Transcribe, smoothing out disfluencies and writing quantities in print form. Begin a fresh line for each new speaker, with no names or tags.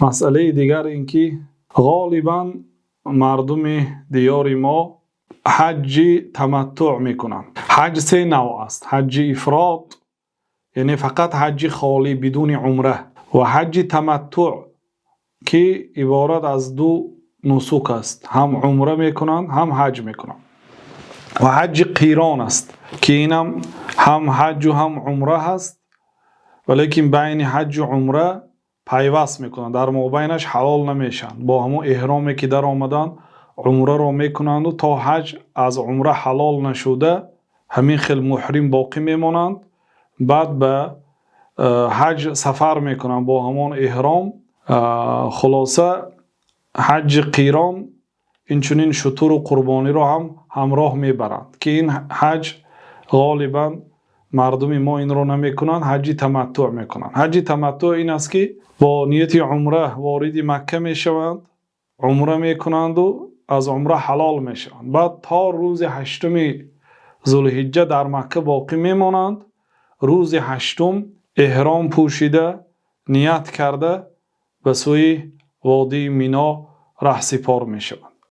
Масъалаи дигар ин ки ғолибан мардуми диёри мо ҳаҷҷи таматтуъ мекунанд. Ҳаҷ се навъ аст: ҳаҷҷи ифрод, яъне фақат ҳаҷҷи холӣ бидуни умра, ва ҳаҷҷи таматтуъ, ки иборат аз ду нусук аст, ҳам умра мекунанд, ҳам ҳаҷ мекунанд, ва ҳаҷҷи қирон аст, ки ин ҳам ҳаҷ ва ҳам умра аст, валекин байни ҳаҷ ва умра пайваст мекунанд, дар мобайнаш ҳалол намешаванд. Бо ҳамон эҳроме ки даромаданд, умраро мекунанд ва то ҳаҷ аз умра ҳалол нашуда ҳамин хел муҳрим боқӣ мемонанд. Баъд ба ҳаҷ сафар мекунанд бо ҳамон эҳром. Хулоса, ҳаҷҷи қирон инчунин шутур ва қурбониро ҳам ҳамроҳ мебаранд, ки ин ҳаҷ ғолибан мардуми мо инро намекунанд, ҳаҷҷи таматтуъ мекунанд. Ҳаҷҷи таматтуъ ин аст, ки бо нияти умра вориди Макка мешаванд, умра мекунанд ва аз умра ҳалол мешаванд. Баъд то рӯзи ҳаштуми зулҳиҷҷа дар Макка боқӣ мемонанд. Рӯзи ҳаштум эҳром пӯшида, ният карда, ба сӯи водии Мино роҳсипор мешаванд.